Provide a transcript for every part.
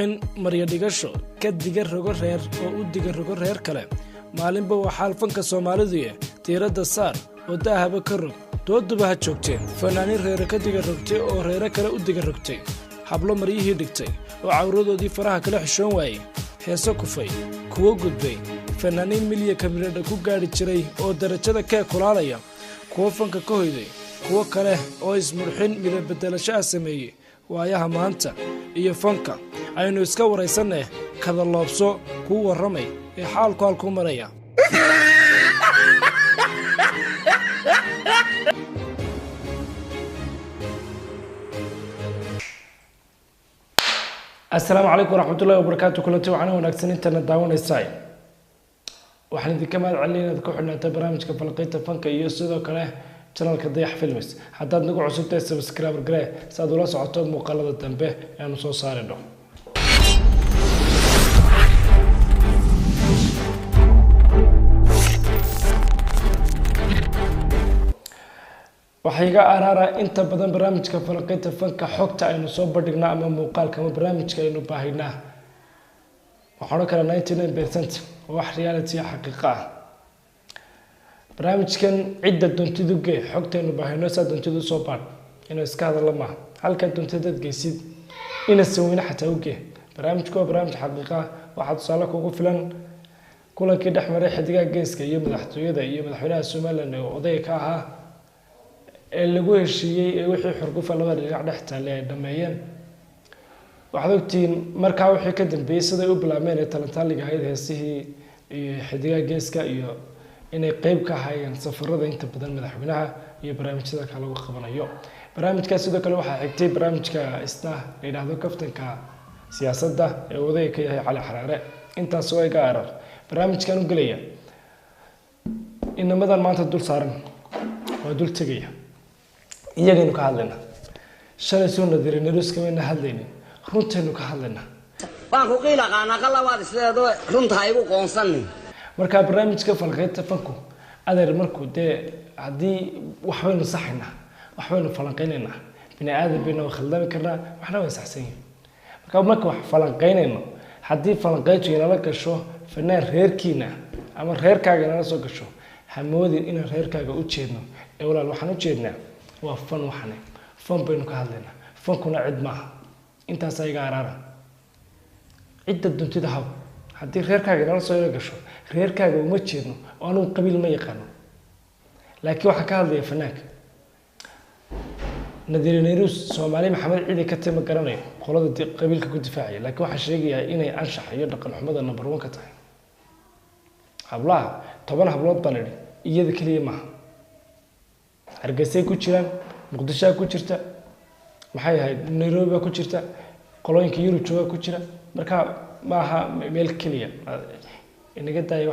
Ismurxin, maryo dhigasho, ka diga rogo reer oo u diga rogo reer kale. Maalinba waa xaal fanka Soomaaliduye, diiradda saar oo daahaba ka rog, dooduba ha joogteen. Fanaaniin reere ka diga rogtay oo reere kale u diga rogtay, hablo maryihii dhigtay oo cawradoodii faraha kala xishoon waayey, heese kufay, kuwo gudbay, fanaaniin milya kamiradha ku gaadhi jiray oo darajada kee kulaalaya, kuwo fanka ka hoyday, kuwo kale oo ismurxin midabbedelasho ah sameeyey. Waayaha maanta iyo fanka aynu iska waraysanne, kadaloobso kuu warramay ee xaalku halkuu maraya. Asalaamu calaykum waraxmatullahi wabarakaatu. Kulanti waxaana wanaagsan intana daawanaysaa. Waxaan idinka mahad celinaya inaad ku xidhnaato barnaamijka falqaynta fanka iyo sidoo kale channelka Dayax Films. Haddaad nagu cusubtahay, subscriber garee si aad ula socoto muuqaalada dambe ee aanu soo saarino. Waxaa iga araara inta badan barnaamijka falaqaynta fanka xogta aynu soo bandhignaa ama muuqaalka ama barnaamijka aynu baahinaa, waxaan odhan karaa 99% waa wax reality xaqiiqa ah. Barnaamijkan cidda doontidu gee, xogtaynu baahino saa doontidu soo baadh, inuu iska hadalla maaha. Halkaa doontidad geysid ina saweyne xataa u gee. Barnaamijku waa barnaamij xaqiiqa ah. Waxaa tusaale kugu filan kulankii dhex maray xidigaha geeska iyo madaxtooyada iyo madaxweynaha Somaliland ee odayga ka ahaa ee lagu heshiiyey ee wixii xurgufa labada dhinac dhex taale ay dhameeyeen. Waxaad ogtihiin markaa wixii ka dambeeyey siday u bilaabmeen ee talantaaliga ahayd heesihii iyo xidigaha geeska iyo inay qeyb ka ahaayeen safarada inta badan madaxweynaha iyo barnaamijyada kale lagu qabanayo. Barnaamijkaas sidoo kale waxaa xigtay barnaamijka isna la yidhaahdo kaftanka siyaasadda ee odayga ka yahay Cali Xaraare. Intaas oo iga arar barnaamijkan u gelaya. Inamadan maanta dul saaran waa dul tegaya, iyagaynu ka hadlaynaa. Shalay soo nadiri naruskamayna hadlaynin, runtaynu ka hadlaynaa. Waan ku qiil aqaanaa qalabaad isleedo, runta ha igu qoonsanin. Markaa barnaamijka falqeynta fanku, adeer, markuu dee haddii waxbaynu saxaynaa, waxbaynu falanqeynaynaa, bini aadan bayna waa khaldami karnaa, waxna way saxsan yihin. Marka wax falanqeynayno, haddii falanqeyntu inala gasho fanaan reerkiina ama reerkaaga inala soo gasho, hamoodin inaan reerkaaga u jeedno ee walaal waxaan u jeednaa waa fan. Waxane fan baynu ka hadlaynaa, fankuna cid maaha. Intaasaa iga araara. Cidda duntida hab haddii reerkaaga inala soo yaro gasho, reerkaaga uma jeedno oo anugu qabiil ma yaqaano, laakiin waxaan ka hadlaya fanaanka Nadiri Nairus. Soomaali Maxamed cidi ka timi garanayo qolada qabiilka ku difaacaya, laakiin waxaan sheegayaa inay anshax iyo dhaqan xumada number one ka tahay. Hablaha 10 hablood baan idhi, iyada keliya maaha. Hargeysay ku jiraan, Muqdishoa ku jirta, maxay ahayd, Nairobi baa ku jirta, qolooyinka Yurub jooga ku jira. Marka maaha meel keliya inaga daaya.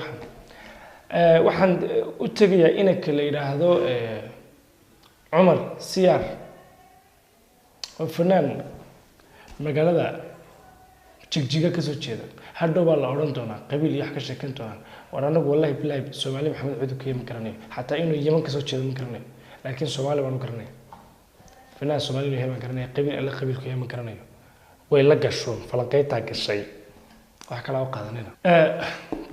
Waxaan u tegayaa inanka la yidhaahdo Cumar Siyaar oo fanaan magaalada Jigjiga kasoo jeeda. Hadhow baa la odhan doonaa qabiil iyo wax ka sheekan doonaan. War anagu wallahi bilahi Soomaali Maxamed cudurkeeya ma garanayo, xataa inuu Yeman kasoo jeedo ma garanayo, laakiin Soomaali baan u garanaya. Fanaan Soomaali inuu yahay baan garanaya, qabiil alle qabiilku yahay ma garanayo. Way la gashoon falanqeyntaa gashay, wax kalaa u qaadanina.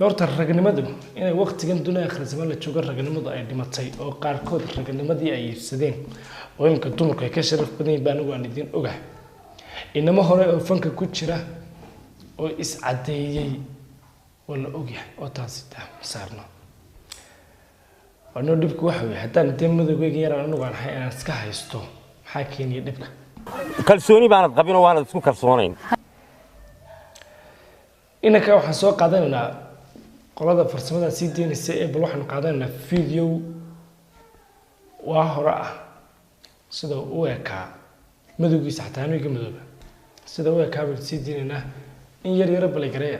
Horta ragnimadu inay waqtigan dunia akhrisamaan la joogo, ragnimadu ay dhimatay oo qaarkood ragnimadii ay iibsadeen oo imika dumarku ay ka sharaf badan yihiin baa anigu aan idiin ogahay. Inamo hore oo fanka ku jira oo is-caddeeyey waa la ogyahay oo taasi taa saarno. Anoo dhibku waxa weeye haddaan dee madowgeyga yaraan anigu aan ahay inaan iska haysto, maxaa keenaya dhibka? Kalsooni baanad qabin oo waanad isku kalsoonayn. Inanka waxaan soo qaadanaynaa qolada farsamada sii deynaysa ee bal waxaanu qaadanaynaa video waa hore ah sida u ekaa madowgiisa, xataa aniga madooba sida u ekaa baynu sii deynaynaa in yar yaro balagareeya.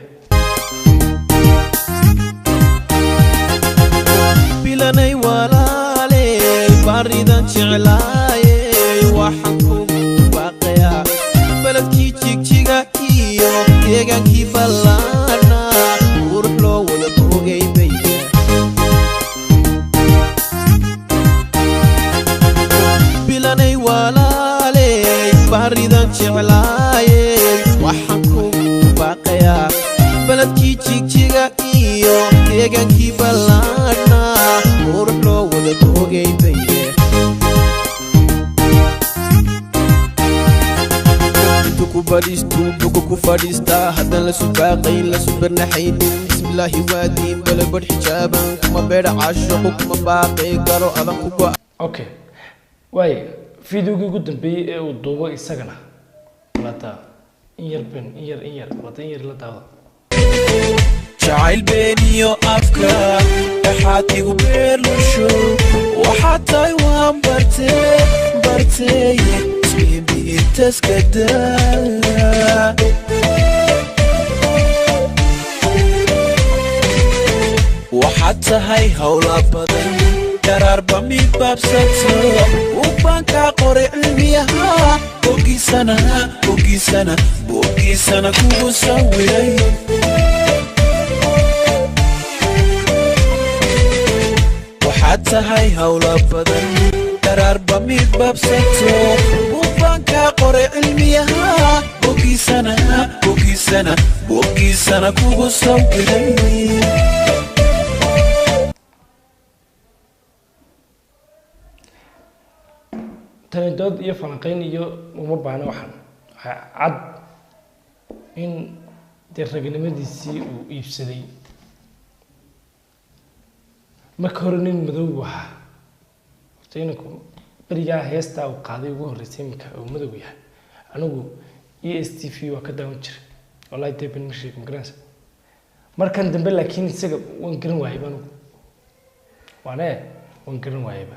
Bilanay walaaley, baaridan jeclaayey, waxaan kugu baaqayaa beledkii Jigjiga iyo deegaankii ballaana qurux loo wada bogay bay. Bilanay walaaley, baaridan jeclaayey, waxaan kugu Beledkii Jigjiga iyo deegaankii ballaadhna qurux loo wada boogay baye. Intu ku badhiistuu bogo ku fadhiistaa, haddaan la subaaqayn la subarnaxaynin. Bismillaahi waadiin bale badh xijaaban kuma beedha caashiqu kuma baaqay garo adan ku go. Okay, waaye videogii ugu dambeeyey ee uu duubo isagana balada in yar ben in yar in yar balada in yar la daawada. Jacayl beeniyo afka dhaxaad igu beerlusho, waxaad tahay waan bartee bartee isbiinbiintaskada. Waxaad tahay howla badan daraarba mid baabsato, ubaankaa qoray cilmiyaha bogiisana bogiisana bogiisana kugu sawiray. Waxaad tahay howla badan daraarba mid baabsato, ubaankaa qoray cilmiyaha bogiisana bogiisana bogiisana kugu sawiray. Tani dood iyo falanqeyn iyo uma baahna. Waxaan waxaa cad in dee ragnimadiisii uu iibsaday. Marka hore nin madow buu ahaa horta inanku berigaa heestaa uu qaaday ugu horreysay, iminka uu madow yahay. Anigu ESTV waa ka daawan jiray, wallahi dee ben ma sheego, ma garanaysa. Markan dambe laakiin isaga waan garan waayeyba, anigu waane waan garan waayeyba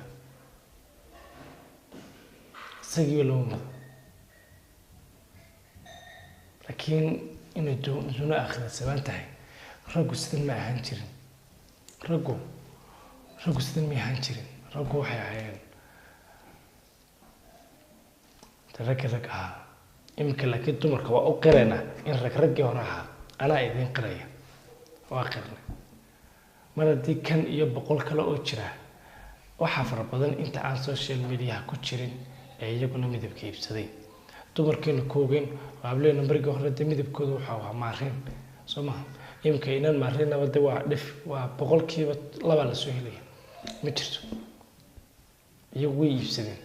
isagiiba lama mado. Laakiin inay duno aakhira sabaan tahay, raggu sidan ma ahaan jirin, raggu sidan ma ahaan jirin. Raggu waxay ahaayeen de raggi rag ahaa. Iminka laakiin dumarka waa u qiraynaa in rag raggii hore ahaa, anaa idiin qiraya, waa qirnay. Mar haddii kan iyo 100 kale oo jira, waxaa fara badan inta aan social mediaha ku jirin ee iyaguna midabka iibsaday. Dumarkeena koogeen oo hableena margii hore dee midabkooda waxaa ahaa maariin, soo maha? Iminka inaan maariinaba de waa dhif, waa 2% lasoo helaya, ma jirto. Iyagu way iibsadeen,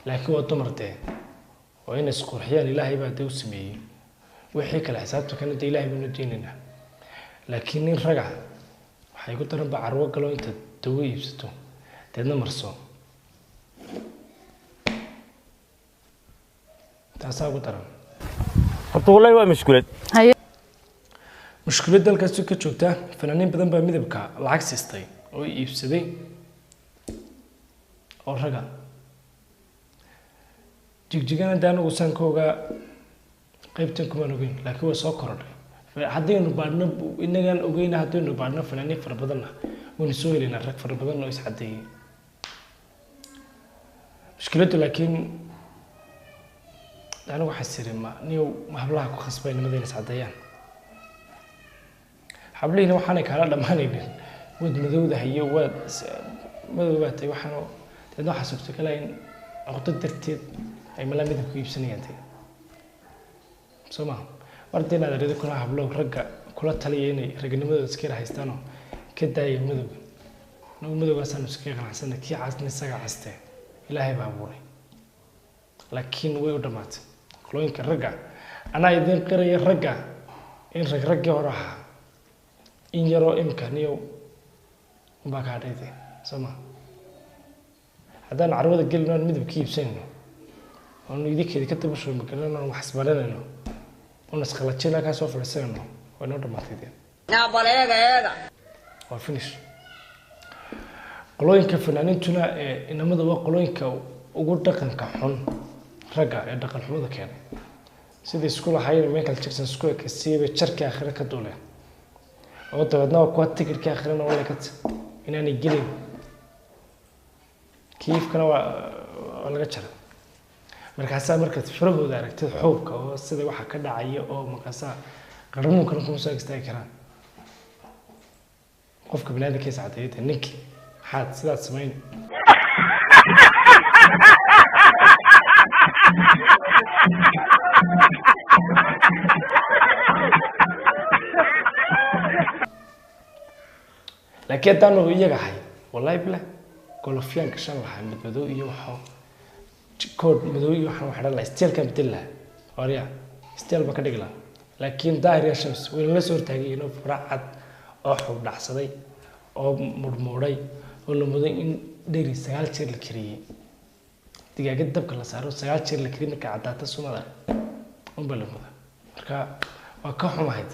laakiin waa dumar dee, oo inay isqurxiyaan Ilaahay baa dee u sameeyey. Wixii kale xisaabta kana dee Ilaahay baanu deenaynaa. Laakiin nin raga waxay ku daran ba carwo galo, intaad dawo iibsato deedna marso, taasaa ugu daran. Horta wallahi waa mashkuulad. Mushkilad dalkaasi ka joogta, fanaaniin badan baa midabka lacag siistay oo iibsaday oo raga. Jigjigana de anigu saan ka ogaa qaybtan kumaan ogeyn, laakiin waa soo korodhay. Haddaynu baadhno inagaan ogeyna, haddaynu baadhno fanaaniin fara badanna waynu soo helaynaa, rag fara badan oo iscadeeyey mushkiladdu. Laakiin de anigu waxaa siri ma niyow ma hablaha ku khasbay nimada inay iscadeeyaan? Hablihiina waxaanay kaala dhammaanaynin, waad madowdahay iyo waad madow baa tahay, waxaana deedna waxaa suurtagalaa in cuqdad darteed ay malaa midabku iibsanayaan tahay, soo maha? Mar haddii inaad arida kula hablo ragga kula taliya inay ragnimadooda iska yar haystaanoo ka daaya madowga. Nagu madowgaasaanu iskaga qanacsanay, kii casna isaga castee, Ilaahay baa abuuray. Laakiin way u dhammaatay qolooyinka ragga. Anaa idiin qiraya ragga in rag raggii hore ahaa, in yaroo imika niyow unbaa kaa dhayde, soo ma? Haddaan carwada gelino aan midabka iibsanayno oonu idinkeeda ka daba shoomi karno oon wax isbaranayno oon isqalajina kaa soo fadhiisanayno, waa inoo dhamaatay dee. Naa bal eega eega. Waa finish. Qolooyinka fanaaniintuna ee inamada waa qolooyinka ugu dhaqanka xun ragga ee dhaqan xumada keenay. Sidii isku lahaayeen Michael Jackson isku ekaysiiyey bay jarkii aakhire ka duuleen, oo dabeedna waa kuwa tikidhkii aakhirena waa laga inaanay gelin, kiifkana waa laga jaray. Markaasaa markaad farahooda aragtid xoogka oo sida waxa ka dhacaya oo markaasaa qarmuunkana kuma soo istaagi karaan. Qofka biniaadamkiisa cadeeyada ninkii maxaad sidaad samayn? Laakiin haddaanu iyaga ahay, wallahi bilah, golofyaan gashan lahaa mid madow iyo waxa kood madow iyo waxaan xidhan lahaa, steelkaan bedeli lahaa, orya steel baan ka dhigi lahaa. Laakiin Daahir ya Shams wayna la soo hortaagay inuu fara cad oo xog dhacsaday oo murmuuray oo la muday in dheri 9 jeer la kariyey, digaagad dabka la saaro 9 jeer la kariyey, marka caddaata sumada unba la muda. Marka waa ka xumahay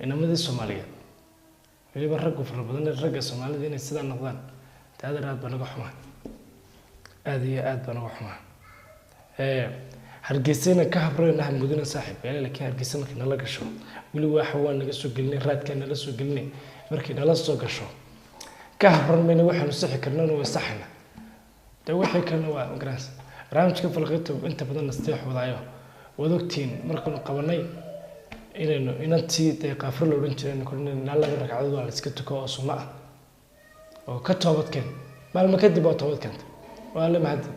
inamadii Soomaaliyeed, weliba raggu fara badan, ragga Soomaalida inay sidaa noqdaan taadar aad baa naga xumahay, aad iyo aad baa naga xumahay. Hargeysana ka habrayna mudana saaxiib yaale, laakiin Hargeysa markay nala gasho weli waxa waa naga soo gelinay, raadkaa nala soo gelinay. Markay nala soo gasho ka habran mayna, waxaanu sixi karnana way saxayna, dee wixii kalena waa magaranaysa. Barnaamijka falqinta inta badan nasteex wadaayo waad ogtihiin, markaanu qabanay inaynu inantii dee qaafir la odhan jiray ilaa 2 ragcadood waa la iska tuko oo sunno ah oo ka toobadkeen, maalmo kadib waa toobad keentay, waa la mahadi.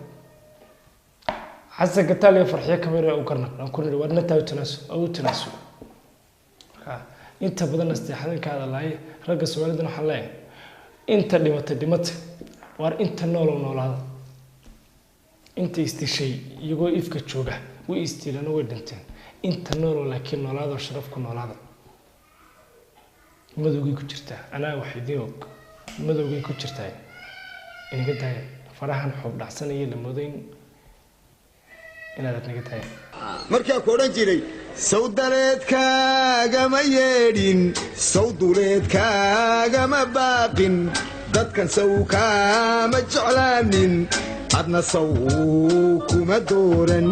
Xasan Gataal iyo Farxiyo Kabeere u garnaq aan ku nidhi war nataa u tanaasul oo u tanaasul. Marka inta badan nasteexadan ka hadalaaya ragga Soomaalidana waxaan leeyahay inta dhimatay dhimata, waar inta noolow noolaada. Inta isdishay iyagoo ifka jooga way isdiileen way dhinteen, inta noolow laakiin noolaada oo sharaf ku noolaada. Madowgay ku jirtaa, anaa wax idiin og, madowgay ku jirtaa, inaga daaya farahan xoob dhacsanaya la moodo in inaad naga daaya. Markaa ku odhan jiray sawdaleedkaagama yeedhin, sawduleedkaagama baaqin, dadkan saw kaama jeclaanin, adna saw kuma dooran,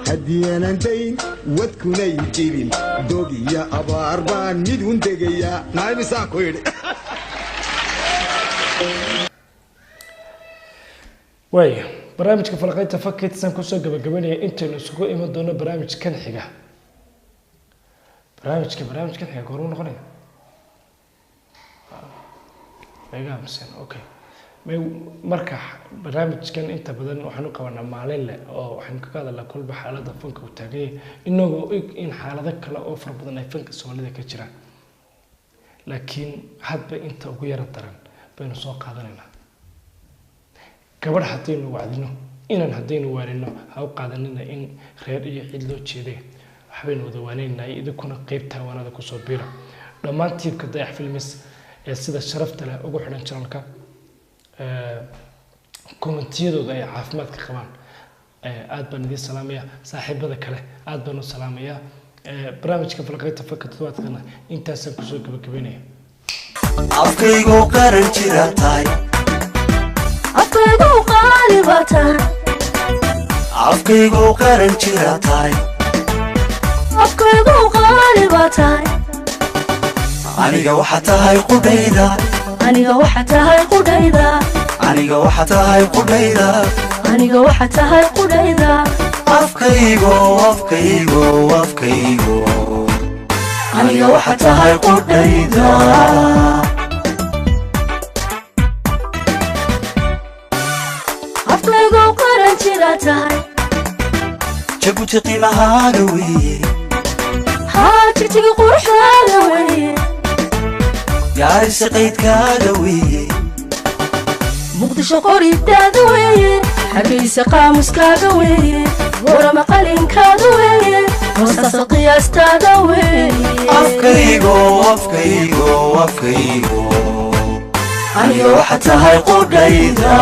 haddii aanan dayn wadkunay jirin, dog iyo abaar baan midun degayaa naaymisaan ku yidhi. Waaya, barnaamijka falaqaynta fakidsan kusoo gabagabanaya intaynu isugu iman doono barnaamijkan xiga. Barnaamijkan xiga goormuu noqonaya? Iga aamusan. Okay, marka barnaamijkan inta badan waxaan u qabanaa maalin leh oo waxaan kaga hadalnaa kolba xaaladda fanka uu taagan yahay, inagoo og in xaalado kale oo fara badan ay fanka Soomaalida ka jiraan, laakiin hadba inta ugu yara daran baynu soo qaadanaynaa. Gabadh haddaynu wacdino, inan haddaynu waanino, ha u qaadanina in reer iyo cid loo jeeday, waxbaynu wada waanaynahay. Idinkuna qeybta waanada kusoo biira. Dhammaan tiibka Dayax Films ee sida sharafta leh ugu xidhan channelka, kommentiyadooda ay caafimaadka qabaan, aad baan idiin salaamaya. Saaxiibada kale aad baan u salaamayaa. Barnaamijka falqaynta fanka toddobaadkana intaasaan kusoo gabagabeynaya. Afkaygu qaran jira tahay, afkaygu qaali baa tahay, afkaygu qaran jira tahay, afkaygu qaali baa tahay. Aniga waxa tahay qudhayda, aniga waxa tahay qudhayda, aniga waxa tahay qudhayda, aniga waxa tahay qudhayda. Afkaygo, afkaygo, afkaygo, aniga waxa tahay qudhayda. Afkaygu qaran jira tahay, Jabuuti qiimahaaga weeye, haa jigjiga quruxdaada weeye, Gaarisa qaydkaaga weeye, Muqdisho qoridaada weeye, Hargeysa qaamuskaaga weeye, Warama qalinkaada weeye, Hoostaasa qiyaastaada weeye. Afkaygo, afkaygo, afkaygo, aniga waxa tahay qudhayda.